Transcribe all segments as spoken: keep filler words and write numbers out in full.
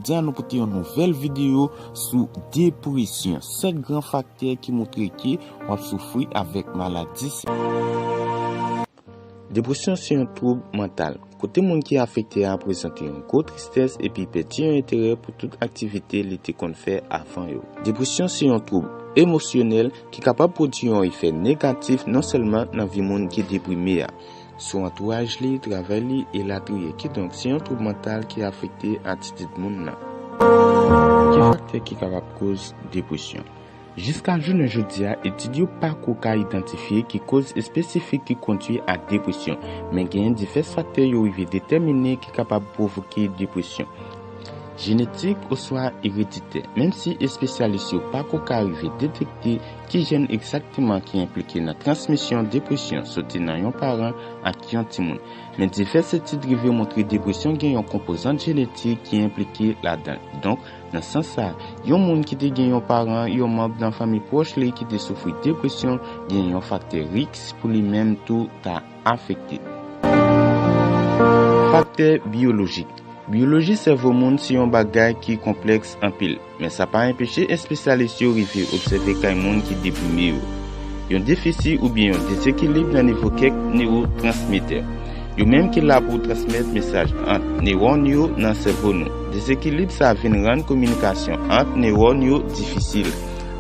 Jodi a nou pote yon nouvèl videyo sou depresyon, sèt gran faktè ki montre ke w ap soufri avèk maladi sa. Depresyon se yon twoub mantal, kote moun ki afekte a prezante yon gwo tristès epi pèdi yon enterè pou tout aktivite li te konn fè avan yo. Depresyon se yon twoub emosyonèl ki kapab pwodui yon efè negatif non sèlman nan vi moun ki deprime a, sou antouraj li, travay li, elatriye. Kidonk, se yon twoub mantal ki afekte atitid moun nan. Ki faktè ki kapab koz depresyon? Jiska jounen jodi a, etid yo pako ka idantifye ki koz espesifik ki kondui a depresyon, men genyen divès faktè yo rive detèmine ki kapab pwovoke depresyon. Jenetik oswa ereditè. Menm si espesyalis yo pako ka rive detekte ki jèn egzakteman ki enplike nan transmisyon depresyon soti nan yon paran ak yon timoun, men divès etid rive montre depresyon gen yon konpozant jenetik ki enplike ladan l. Donk, nan sans sa, yon moun ki te gen yon paran, yon manm nan fanmi pwòch li ki te soufri depresyon, gen yon faktè risk pou li menm tou ta afekte. Faktè biyolojik. Biyoloji sèvo moun se yon bagay ki konplèks anpil, men sa pa enpeche espesyalis yo rive obsève kay moun ki deprime yo yon defisi oubyen yon dezekilib nan nivo kèk newotransmetè, yo menm ki la pou transmèt mesaj ant newòn yo nan sèvo nou. Dezekilib sa vin rann kominikasyon ant newòn yo difisil.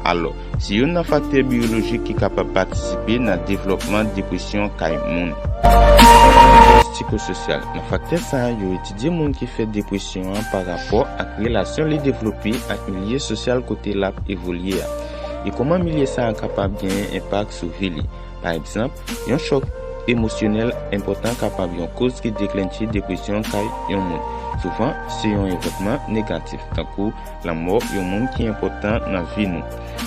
Alò, se youn nan faktè biyolojik ki kapab patisipe nan devlòpman depresyon kay moun. Psikosyosyal. Nan faktè sa a, yo etidye moun ki fè depresyon an pa rapò ak relasyon li devlope ak milye sosyal kote l ap evolye a, e kòman milye sa a kapab genyen enpak sou vi li. Pa egzanp, yon chòk emosyonèl enpòtan kapab yon koz ki deklenche depresyon kay yon moun. Souvan, se yon evènman negatif, tankou lanmò yon moun ki enpòtan nan vi nou,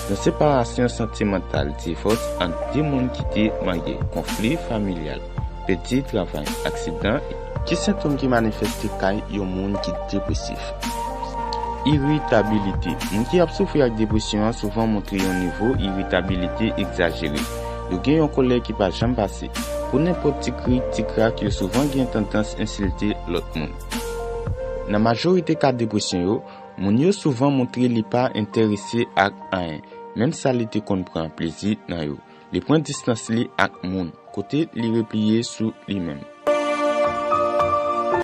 yon separasyon santimantal, divòs ant de moun ki te marye, konfli familyal, pèdi travay, aksidan. Ki sentòm ki manifeste kay yon moun ki depresif? Iritabilite. Moun ki ap soufri ak depresyon an souvan montre yon nivo iritabilite egzajere. Yo gen yon kòlè ki pa janm pase. Pou nenpòt ti krik, ti krak, yo souvan gen tandans ensilte lòt moun. Nan majorite ka depresyon yo, moun yo souvan montre li pa enterese ak anyen, menm sa li te konn pran plezi nan yo. Li pran distans li ak moun, kote li repliye sou li menm.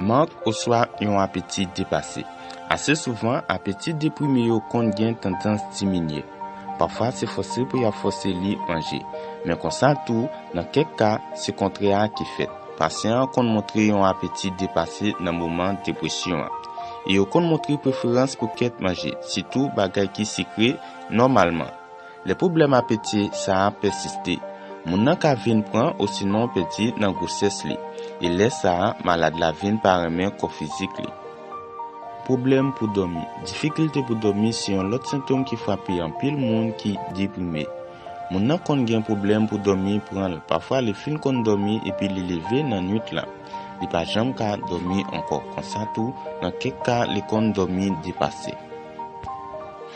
Mank oswa yon apeti depase. Ase souvan, apeti deprime yo konn gen tandans diminye. Pafwa, se fòse pou y ap fòse li manje. Men konsa tou, nan kèk ka, se kontrè a ki fèt. Pasyan an konn montre yon apeti depase nan moman depresyon an. E yo konn montre preferans pou kèk manje, sitou bagay ki sikre, nòmalman. Lè pwoblèm apeti sa a pèsiste, moun nan ka vin pran osinon pèdi nan gwosès li. E lè sa a, malad la vin pa renmen kò fizik li. Pwoblèm pou dòmi. Difikilte pou dòmi se yon lòt sentòm ki frape anpil moun ki deprime. Moun nan konn gen pwoblèm pou dòmi pran l. Pafwa, li fin konn dòmi epi li leve nan nwit la. Li pa janm ka dòmi ankò. Konsa tou, nan kèk ka, li konn dòmi depase.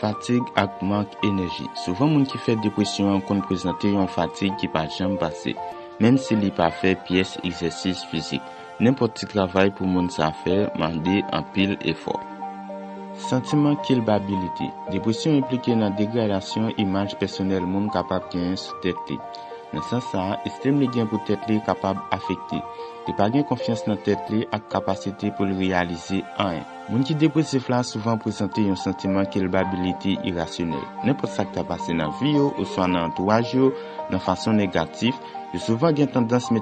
Fatig ak mank enèji. Souvan, moun ki fè depresyon an konn prezante yon fatig ki pa janm pase, menm si li pa fè pyès egzèsis fizik. Nenpòt ti travay pou moun sa fè mande anpil efò. Santiman kilpabilite. Depresyon enplike nan degradasyon imaj pèsonèl moun kapab genyen sou tèt li. Nan sans sa a, estim li gen pou tèt li kapab afekte. Li pa gen konfyans nan tèt li ak kapasite pou l reyalize anyen. Moun ki depresif la souvan prezante yon santiman kilpabilite irasyonèl. Nenpòt sa k ta pase nan vi yo oswa nan antouraj yo, nan fason negatif, yo souvan gen tandans mete